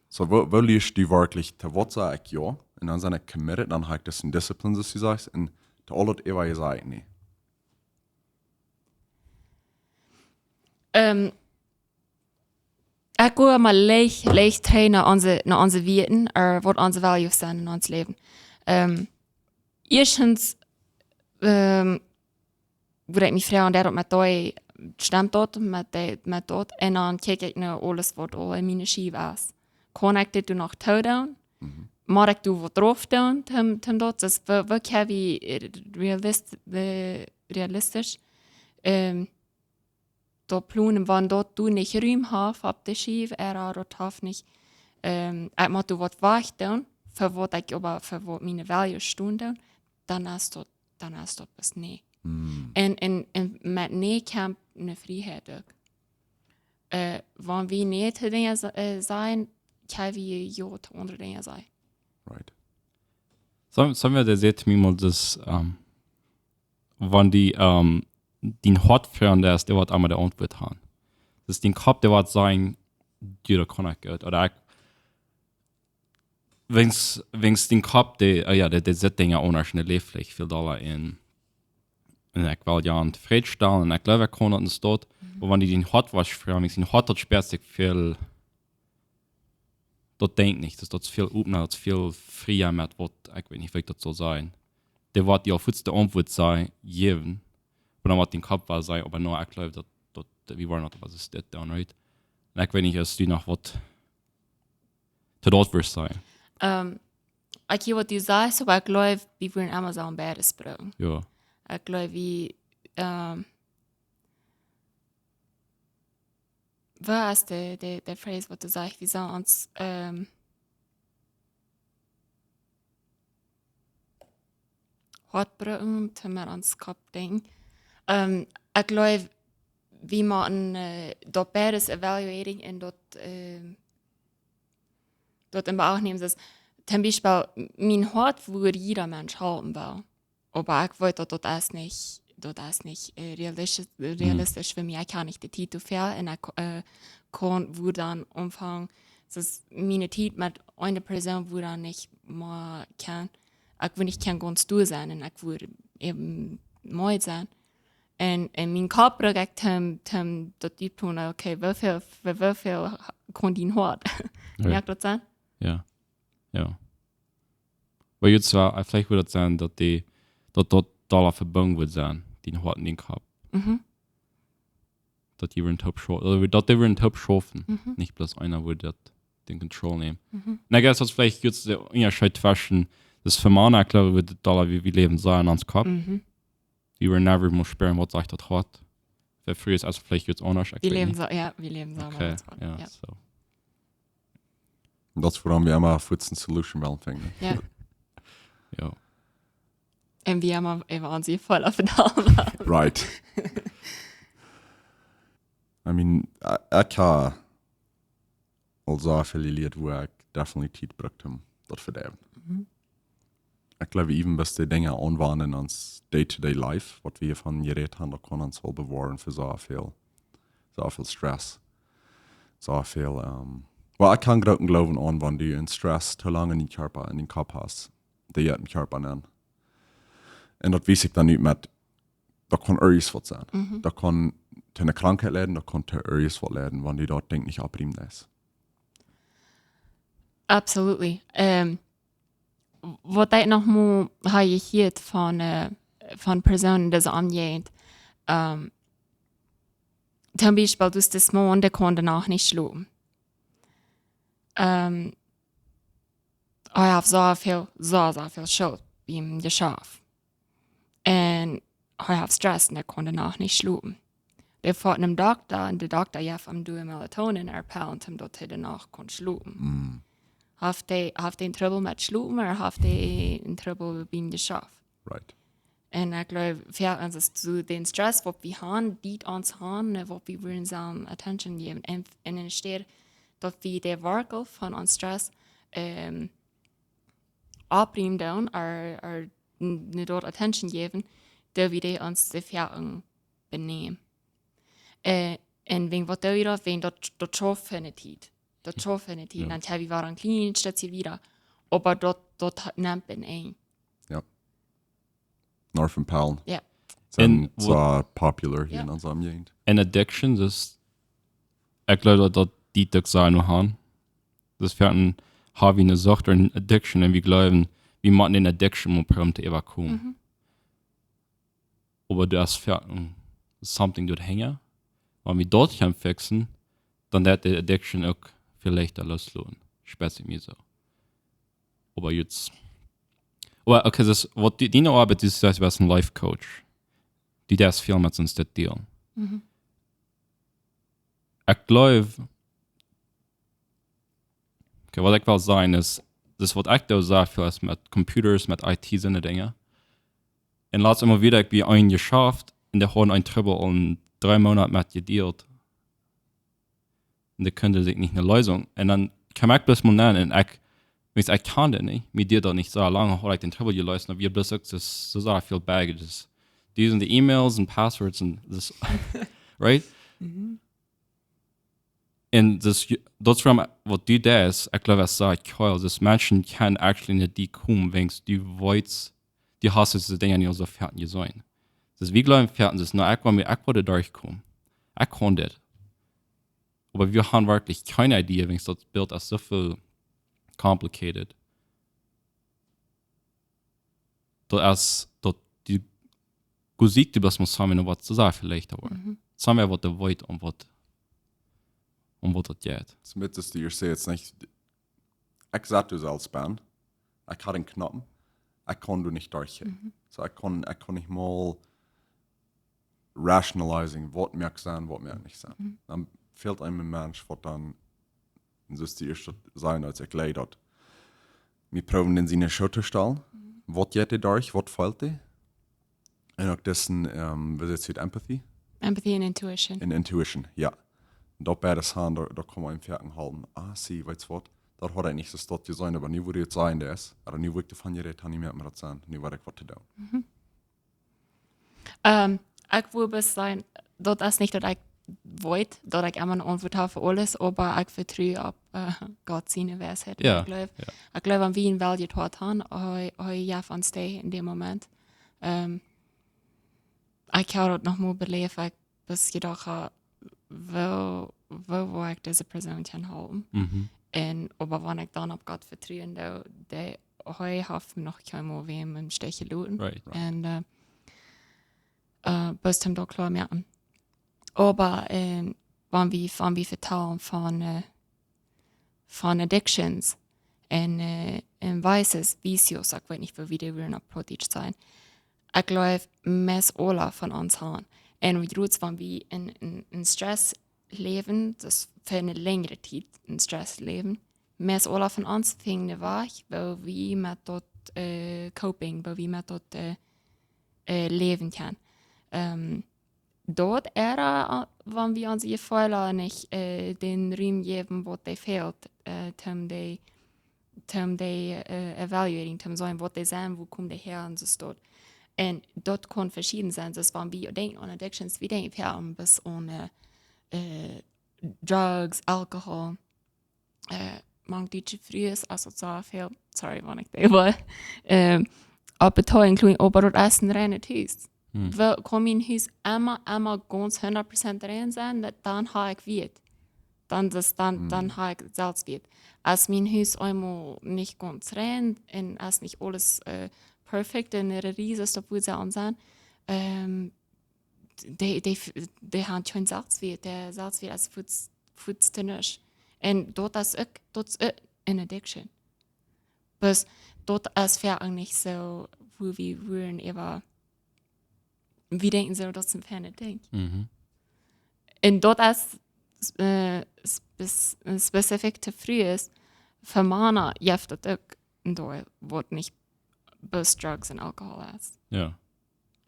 Soo, woo, woo lieescht du werkjlich to waut saj ekj jo? Un dan sie ekj committed, dan ha ekj daut en Disziplin, soo aus du sajchst, un to aules äwa saj ekj nä. Ähm, ekj go mau leicht, leicht trigj no onse, no onse Wieed, ooda waut onse values sent en ons Läwen. Ähm, ieeschtens, ähm, wudd ekj mie froagen, deit daut met dee, stemt daut met dee, met daut? Un dan kjikj ekj no aules waut aul en miene Schiew es. Kaun ekj dit doa noch too doonen? Mhm. Mott ekj doa waut drauf doonen, om, om daut, daut wie, wie kjenn wie, äh, realist-, äh, realistisch, ähm, daut plonen, wan daut doa nich Rum haft opp de Schiew, ooda daut haft nich, ähm, ekj mott doa waut wajchdoonen, fa waut ekj oba, fa waut miene values stonen doonen, dan es daut, dan es daut bloos nä. Mm. Un, un, un met nä kjemt ne Frieheit uk. Äh, wan wie nä to Dinja sa-, äh, sajen, kjenn wie jo to aundre Dinja sajen. Right. Soo, soo wie daut sajcht, mie mol daut, ähm, wan du, ähm, dien Hoat froagen deist, dee woat emma de Auntwuat han. Daut dien Kopp, dee woat sajen, jo, daut kaun ekj goot. Ooda ekj, wan, wan dien Kopp, dee, äh, jo, dee, dee sitt Dinja aundasch un dee läft veleicht väl dolla en. Un ekj well jo tofräd stalen un ekj jleew, ekj kaun daut en Stoot. Mhm. Oba wan du dien Hoat woascht froagen, wan dien Hoat daut spieet sikj väl, daut denkjt nich, daut, daut es väl opna, daut es väl fria met waut, ekj weet nich, woo ekj daut saul sajen. Dee woat die aul fuaz de Auntwuat sajen, jäwen, oba dan woat dien Kopp woll sajen, oba no, ekj jleew daut, daut, wie woaren daut, waut es dit dan, right? Un ekj weet nich, aus du noch waut to daut wurscht sajen. Ähm, ekj hia waut du sajchst, oba ekj jleew, wie wudden emma soo een bät sproaken. Jo. Ekj jleew, wie, ähm, waut es de, de, de Phrase, waut du sajchst, wie sellen ons, ähm, Hoat brucken, om met ons Kopp denkjen. Ähm, ekj jleew, wie motten äh, daut beides evaluating un daut äh, daut en Beacht nämen. Daut toom Biespel, mien Hoat wudd jieda Mensch halpen well. Oba ekj weet daut daut es nich, daut es nich äh, realistisch, realistisch fa mie. Ekj hab nich de Tiet doafäa un ekj äh, kaun, wudd dan aunfangen. Daut miene Tiet met eene Persoon wudd dan nich mea kjennen, ekj wudd nich kjennen gaunz doa sennen un ekj wudd äwen meed sennen. Un en mienen Kopp bruck ekj toom, toom daut deep tun, okay, woo väl, woo, woo väl kaun dien Hoat? Right. Moakt daut Senn? Jo. Jo. Oba jrod soo, äh, veleicht wudd daut sennen, daut dee, daut daut doa vebungen wudd sennen, dien Hoat un dien Kopp. Mhm. Daut dee wudden toop schau-, daut dee wudden toop schaufen. Mhm. Nich bloos eena wudd daut en control nämen. Mhm. Un I guess daut es veleicht jrod de Unjascheet tweschen, daut fa Mana, ekj gleew, wie, doa, wie, wie läwen soo en ons Kopp. Mhm. Wie wudden never mea spieren, waut sajcht daut Hoat. Fa Frues es veleicht jrod aundasch, ekj weet nich. Wie läwen soo, jo, wie läwen soo. Okay, jo, jo. Soo. Daut es wuarom wie emma fuaz ne solution wellen finjen. Jo. Jo. Un wie emma äwa onse Jefeelen vetalen. Right. I mean, I, I can also feel it where I definitely Tiet bruck om daut to vedeewen. Mhm. Ekj gleew, äwen bloos dee Dinja aunwenden en ons day-to-day life, waut wie hia von jerät haben, daut kaun ons aul bewoaren fa soo väl, soo väl Stress. Soo väl, ähm, well, ekj kaun grooten Gloowen aun, wan du en Stress too lang en dien Kjarpa, en dien Kopp hast, dee jeit em Kjarpa nenn. Un daut wies ekj dan nu met, daut kaun irjent waut sennen. Mhm. Daut kaun to ne Krankheit leiden, daut kaun to irjent waut leiden, wan du daut Dinkj nich oppriemen deist. Absolutely. Ähm, waut ekj noch mau hab jehieet von äh, von Persoonen, dee soo aunjeit, ähm, toom Biespel, du, dis Maun, dee kaun de Nacht nich schlopen. Ähm, hee haft soo väl, soo, soo väl Schult biem Jeschaft. Un hee haft Stress un hee kaun de Nacht nich schlopen. Dee foat nom Dokta un de Dokta jeft am doa Melatonin-Pellen, om daut hee de Nacht kaun schlopen. Mm. Haft hee, haft hee een Trubbel met schlopen ooda haft hee een Trubbel biem Jeschaft? Right. Un ekj gleew, fa ons es soo dän Stress, waut wie haben, deit ons haben, äh, waut wie wellen sellen Attention jäwen. Un, un enne Städ, daut wie de Wortel von ons Stress ähm, oppriemen doonen, ooda, ooda n-, nich daut Attention jäwen, doo wie dee ons de Fäaten benämen. Äh, un wäajen waut doo wie daut? Wäajen daut, daut schauft fa ne Tiet. Daut schauft fa ne Tiet. Jo. Dan hab wie wada een kjlien Stootje wieda. Oba daut, daut ha-, nemt een Enj. Jo. Northern Palm. Jo. Sent Un waut soo popular hia Jo. en onse Omjäajent. Un addiction, daut, ekj gleew daut, daut dee uk soo noch haben. Daut es fa een, hab wie ne Sucht ooda ne Addiction un wie gleewen, wie motten dee Addiction mau proowen to äwakomen. Mhm. Oba daut es fa een something doa hinja. Wan wie daut kjennen fixen, dan woat de Addiction uk väl leichta lossloten. Spät mie soo. Oba jrod. Oba okay, daut, waut dee, dee Oabeit es, daut du best een Life Coach. Dee deist väl met soont dealen. Mhm. Ekj gleew, okay, waut ekj well sajen es, daut waut ekj doo sea väl es met Computers, met I T, soone Dinja. Un latst emol wada, ekj hab een Jeschaft un dee hauden een Trubbel aul dree Moonat met jedealt. Un dee kunnen sikj nich ne Leesunk. Un dan kjeem ekj bloos mol aun un ekj, wiels ekj kaun daut nich, mie deed daut nich soo lang, haud ekj dän Trubbel jeläst, oba wie haben bloos uk soo, soo sea väl Baggages. Dee sent de E-Mails un Passwords un daut, right? Mhm. Un daut, daut es wuarom, waut du deist, ekj gleew, es soo cool, daut Menschen kjennen actually no die komen, wiels du weetst, du hast dise Dinja nich soo foaken jeseenen. Daut wie gleewen foaken, daut, na, ekj well mie, ekj well doa derchkomen. Ekj kaun dit. Oba wie haben werkjlich kjeene Idee, wiels daut Bilt es soo väl complicated. Daut es, daut dee Musik, dee bloos mott sajen, waut to sajen veleicht, oba Mhm. sajen waut dee weet om waut, om waut daut jeit. Soo met daut du hia sajchst, nich, ekj sat doa selfst bie, ekj haud een Knoop, ekj kunn doa nich derchgonen. Mhm. Soo, ekj kunn, ekj kunn nich mol rationalizing, waut moakt Senn, waut moakt nich Senn. Mhm. Dan fält eenem een Mensch, waut dan, soo aus du ieescht säd, aus ekj leid daut. Wie proowen dän siene Schoo to stalen. Mhm. Waut jeit hee derch, waut fält hee? Un uk disen, ähm, waut es daut, Empathy? Empathy and intuition. En intuition, jo. Daut beides han, doa, doa kaun eena foaken hoolen. Ah, see, weetst waut? Daut haud ekj nich soo stoakj jeseenen, oba nu woa ekj daut sajen, daut es, ooda nu woa ekj doavon jerät han, nu mott mie daut sajen, nu weet ekj waut to doonen. Ähm, ekj wull bloos sajen, daut es nich daut ekj weet, daut ekj emma eene Auntwuat hab fa aules, oba ekj vetru opp, äh, Gott siene Weisheit. Jo, Ekj jleew, jo. ekj jleew, wan wie en Welt jehaut han, hee, hee jeef ons dee en däm Moment. Ähm, ekj hab daut noch mol beläft, ekj bloos jedocht hab, woo, woo woa ekj dise Persoon kjennen halpen? Mhm. Un, oba wan ekj dan opp Gott vetruen doo, dee, hee haft mie noch kjeenmol wäm em Stich jeloten. Right. Un, äh, äh, bloos om daut kloa moaken. Oba, ähm, wan wie, wan wie vetalen von, äh, von addictions un, äh, un vices, vicios, ekj weet nich, woo wie dee wudden opp Plautdietsch sajen. Ekj jleew, meist aule von ons han. Un wie jrods, wan wie en, en, en Stress läwen, daut fa eene lenjre Tiet en Stress läwen, meist aule von ons finjen een Wajch, woo wie met daut, äh, coping, woo wie met daut, äh, äh, läwen kjennen. Ähm, daut es, äh, wan wie onse Jefeele nich, äh, dän Rum jäwen, waut dee fält, äh, om dee, om dee, äh, evaluating, om seenen, waut dee sent, wua kjemt dee häa un soo waut. Un daut kaun veschieden sennen. Daut es, wan wie denkjen aun addictions, wie denkjen väl aun, bloos aun, äh, äh, drugs, alcohol, äh, mank dietsche Frues, aus daut soo väl, sorry, wan ekj dee well, ähm, opp Betonen kjlien, oba daut es een reinet Hus. Hm. Wie kjennen mien Hus emma, emma gaunz hundat Prozent rein sennen, daut, dan hab ekj Wieet. Dan, daut, dan, Hm. dan hab ekj Selfstwieet. Aus mien Hus eemol nich gaunz rein un aus nich aules, äh, perfekt un ea Ries es, daut wudd sennen, ähm, dee, dee, dee han kjeen Selfstwieet, de Selfstwieet es fuaz, fuaz to nuscht. Un daut es uk, daut es uk eene addiction. Bloos, daut es fa ons nich soo, wua wie wudden äwa, wie denkjen soo, daut es een feinet Dinkj. Mhm. Un daut es, äh, spes-, specific to Frues, fa Mana jeft daut uk een Deel, waut nich bloos drugs un alcohol es. Jo.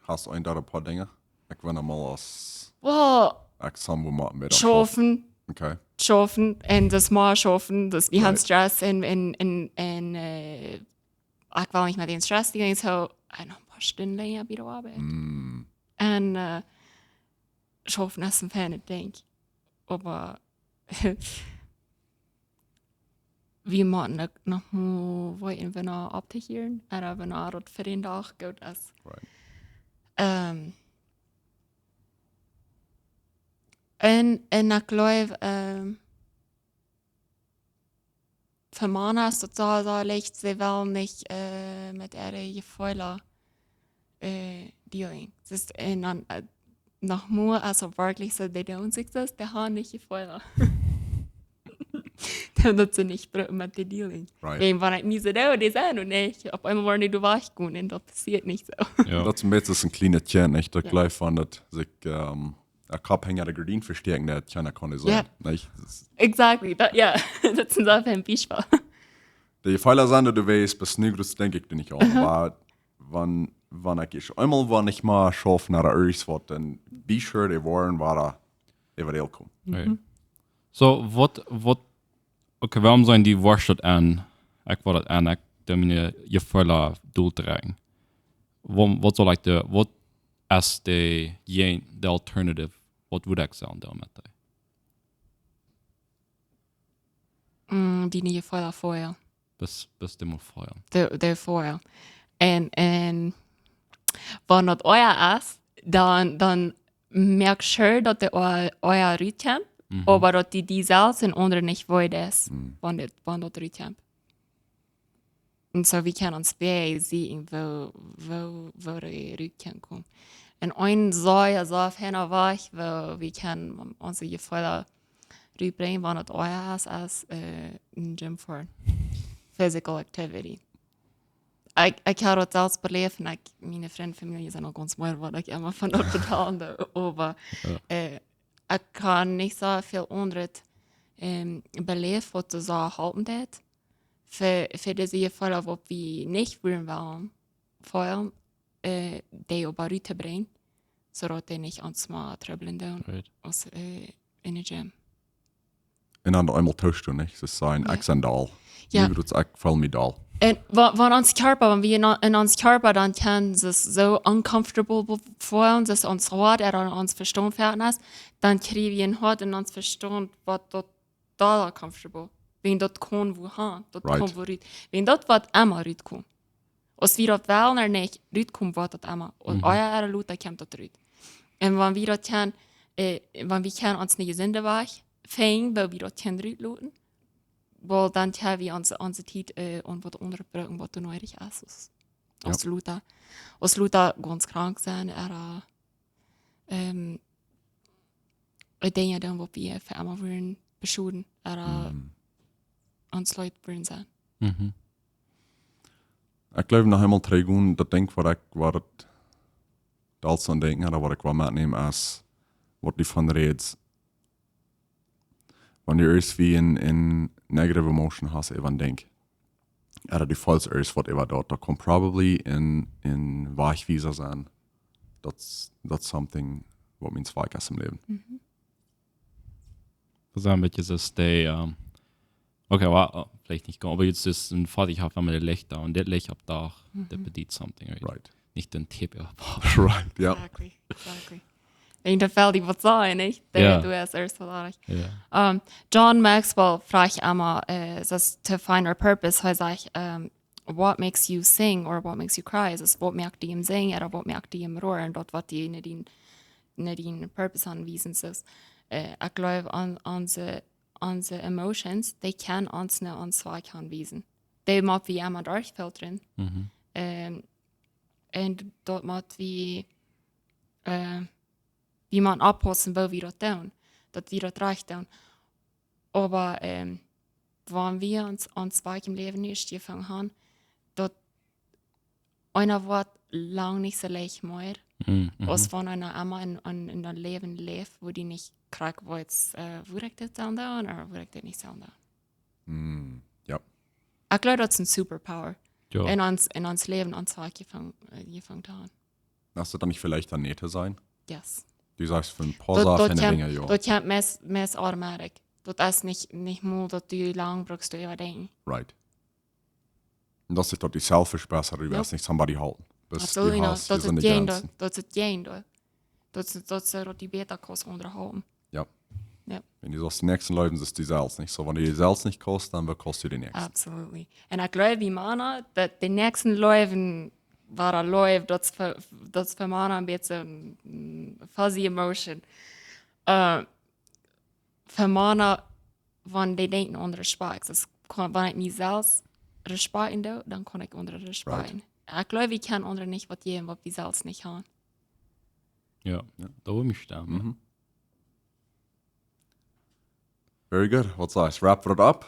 Hast du een, doa een poa Dinja? Ekj weet noch mol aus Well, ekj saul wua motten met schaufen, Okay. schaufen, un daut mea schaufen, daut wie han Right. Stress un, un, un, un, äh, ekj well nich met dän Stress dealen, soo, äh, noch een poa Stunden lenja bie de Oabeit. Mm. Un, äh, schaufen es een feinet Dinkj. Oba wie motten uk noch mol weeten, wan wie opphieren, ooda wan daut fa dän Dach goot es. Right. Ähm, un, un ekj jleew, ähm, fa Mana es daut soo, soo leicht, see wellen nich, äh, met äare Jefeele, äh, dealen. Daut es, un dan, äh, noch mea aus opp werkjlich soo, dee doonen sikj daut, dee han nich Jefeele. Daut see nich brucken met dee dealen. Right. Wäajen wan ekj mie soo doo, dee sent noch nich. Opp eemol woaren dee doa wajchgonen un daut passieet nich soo. Jo. Daut es een bät een kjlienet Kjint, nich? Daut Jo. jleew ekj, daut sikj, ähm, een Kopp hinja de Gardien vestäakjen, daut kjeena kaun dee Jo. seenen. Nich? Daut es Exactly. Daut, jo, daut es een Sache, een Biespel. De Jefeele sent doa, du weetst, bloos nu, daut denkj ekj doa nich aun. Oba wan, wan ekj es, eemol wan ekj mea schauf no de Earth waut, dan be sure dee woaren wada äwa de Welt komen. Right. So, waut, waut, okay, wuarom sent dee Worscht daut aun, ekj well daut aun, ekj doo miene Jefeele dootdrekjen. Waut, waut saul ekj doonen, waut es de, je-, de alternative, waut wudd ekj sellen doonen met dee? Mm, diene Jefeele feuren. Best, best du mol feuren. De, de feuren. Un, un wan daut Oaja es, dan, dan moak sure daut de Oa-, Oaja rutkjemt, Mhm. oba daut dee, dee selfst un aundre nich wee deit, Mhm. wan daut, wan daut rutkjemt. Un soo, wie kjennen ons bie seenen, woo, woo, woo dee rut kjennen komen. Un een sea, sea feina Wajch, woo wie kjennen onse Jefeele rutbrinjen, wan daut Oaja es, es, äh, em Gym foaren. Physical activity. Ekj, ekj hab daut selfst beläft un ekj, miene Frind, Famielje sent uk gaunz moot, waut ekj emma von daut vetalen doo, oba, Jo. äh, ekj kaun nich soo väl aundret, ähm, beläft, waut soo halpen deit, fa, fa dise Jefeele, waut wie nich wudden wellen feuren, äh, dee oba rut to brinjen. soo daut dee nich ons mau trubblen doonen. Right. Aus äh, in de gym. Un dan eemol toost du nich. Ze sajen, Ja. Ekj sie doll. Ja. Nu wieet et, ekj feel mie doll. Un wa- wan ons Kjarpa, wan wie en, en ons Kjarpa dan kjennen, es soo uncomfortable be- feelen, es ons Hoat, ea ons Vestaunt foaken es, dan kjrieen wie een Hoat en ons Vestaunt, waut daut doll comfortable. Wan daut kaun wua han, daut Right. kaun wua rut. Wan daut waut emma rut kaun. Aus wie daut wellen ooda nich, rut kaun waut daut emma. Un Mhm. ea ooda lota kjemt daut rut. Un wan wie daut kjennen, äh, wan wie kjennen ons ne jesunde Wajch finjen, woo wie daut kjennen rut loten, well, dan kjenn wie ons, onse Tiet äh, aun waut aundret brucken, waut doa needich es. Aus, Ja. aus lota, aus lota gaunz krank sennen, ooda ähm, äh, Dinja doonen, waut wie fa emma wudden beschoden, ooda Mhm. ons Leet wudden sennen. Mhm. Ekj jleew, noch eemol trigjgonen, daut Dinkj, waut ekj, waut et, daut soo een Dinkj, ooda waut ekj well metnämen, es, waut du von rätst, wan du ieescht wada een, een negative emotion hast, äwa een Dinkj. Ooda du feelst ieescht waut äwa daut, daut kaun probably een, een Wajchwiesa sennen. Daut, daut something, waut mie sea wajch es em Läwen. Daut es een bät soo aus dee, ähm, okay, well, äh, veleicht nich gaunz, oba jie es een Foatich haft, wan de Licht doa, un dit Licht opp Dach, Mhm. daut bediet something, right? Right. Nich dän Tip opp. Right, ja. Exactly, exactly. Ekj denkj, daut well die waut sajen, nich? Dee, Ja. Du hast ieescht waut aundret. Ja. Ähm, John Maxwell fruach emma, äh, daut to find our purpose, hee sajcht, ähm, what makes you sing or what makes you cry? Es waut moakt die em sinjen ooda waut moakt die em roaren? Daut waut die en dien, en dien purpose aunwiesen. Soo, äh, ekj jleew aun, aun onse, onse emotions, dee kjennen ons no ons Wajch aunwiesen. Dee mott wie emma derchfiltren. Mhm. Ähm, un daut mott wie, äh, wie motten oppaussen, woo wie daut doonen, daut wie daut rajcht doonen. Oba ähm, wan wie ons, ons Wajch em Läwen ieescht jefungen haben, daut eena woat lang nich soo leicht mea, Mhm. Mhm. aus wan eena emma en, en, en een Läwen läft, wua dee nich krakjt weet, äh, wudd ekj dit dan doonen, ooda wudd ekj dit nich dan doonen. Mm, ja. Ekj jleew, daut es een superpower. Ja. En ons, en ons Läwen ons Wajch jefungen, äh, jefungen haben. Hast du dan nich veleicht dan nä to sajen? Yes. Du sajchst von een poa Daut, Sachen daut en de kjemt, Dinja, ja. daut kjemt meist, meist automatic. Daut es nich, nich mol daut du lang brukst to äwadenkjen. Right. Un daut es daut die selfish best, du Ja. wellst nich somebody halpen. Best du Absolutely not. hast Daut es jesunde daut Jäajendeel. Grenzen. Daut es daut Jäajendeel. Daut es, daut es daut du bäta kaust aundre halpen. Ja. Ja. Wan du soo de Näakjste leewen, es du selfst nich. Soo, wan du die selfst nich kaust, dan woo kaust du de Näakjste? Absolutely. Un ekj jleew, wie Mana, daut de Näakjste leewen, woo daut läft, daut es fa, daut es fa Mana een bät een, mm, fuzzy emotion. Äh, fa Mana, wan dee denkjen aun Respekt. Daut kaun, wan ekj mie selfst respekten doo, dan kaun ekj aundre respekten. Ekj jleew, wie kjennen aundre nich waut jäwen, waut wie selfst nich haben. Ja, Ja. daut woat mie stemmen. Mhm. Very good. Waut sajchst? Wrap it up.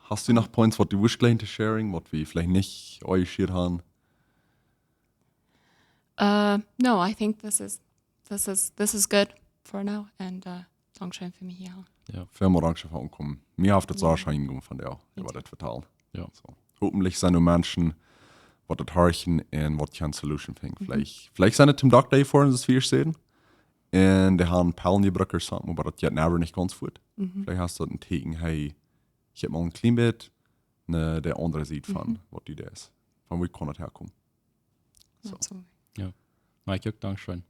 Hast du noch points, waut du wurscht jleichen to sharing, waut wie veleicht nich aunjeschnäden haben? Uh, no, I think this is, this is, this is good for now. And uh, dankscheen fa mie hia. Välmol dankscheen fa aunkomen. Mie haft daut sea Ja. scheen jegonen vondoag, Mie äwa too. dit vetalen. Ja. Soo. Hopentlich sent doa Menschen, waut daut horchen un waut kjennen Solution finjen. Mhm. Veleicht, veleicht sent et toom Dokta jefoaren, soo aus wie säden. Un dee haben Pellen jebrukt ooda something, oba daut jeit never nich gaunz fuat. Mhm. Veleicht es daut een Tieekjen, hey, ekj hab mol een kjlien bät, ne, de aundre Sied von Mhm. waut du deist. Von wua kaun daut häakomen? Soo. Absolutely. Ja. Mike, uk dankscheen.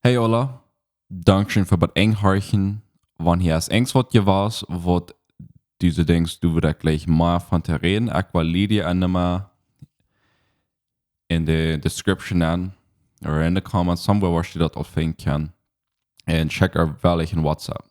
Hey, hola. Dankscheen fa daut Enhorchen. Wan hia es irjent waut jewast, waut du denkjst, du wurscht jlikj mea von to räden, ekj well Lydia äa Numma en de Description aun, ooda en de Comments, somewhere, wua du daut aul finjen kaust. Un schekj äa veleicht een WhatsApp.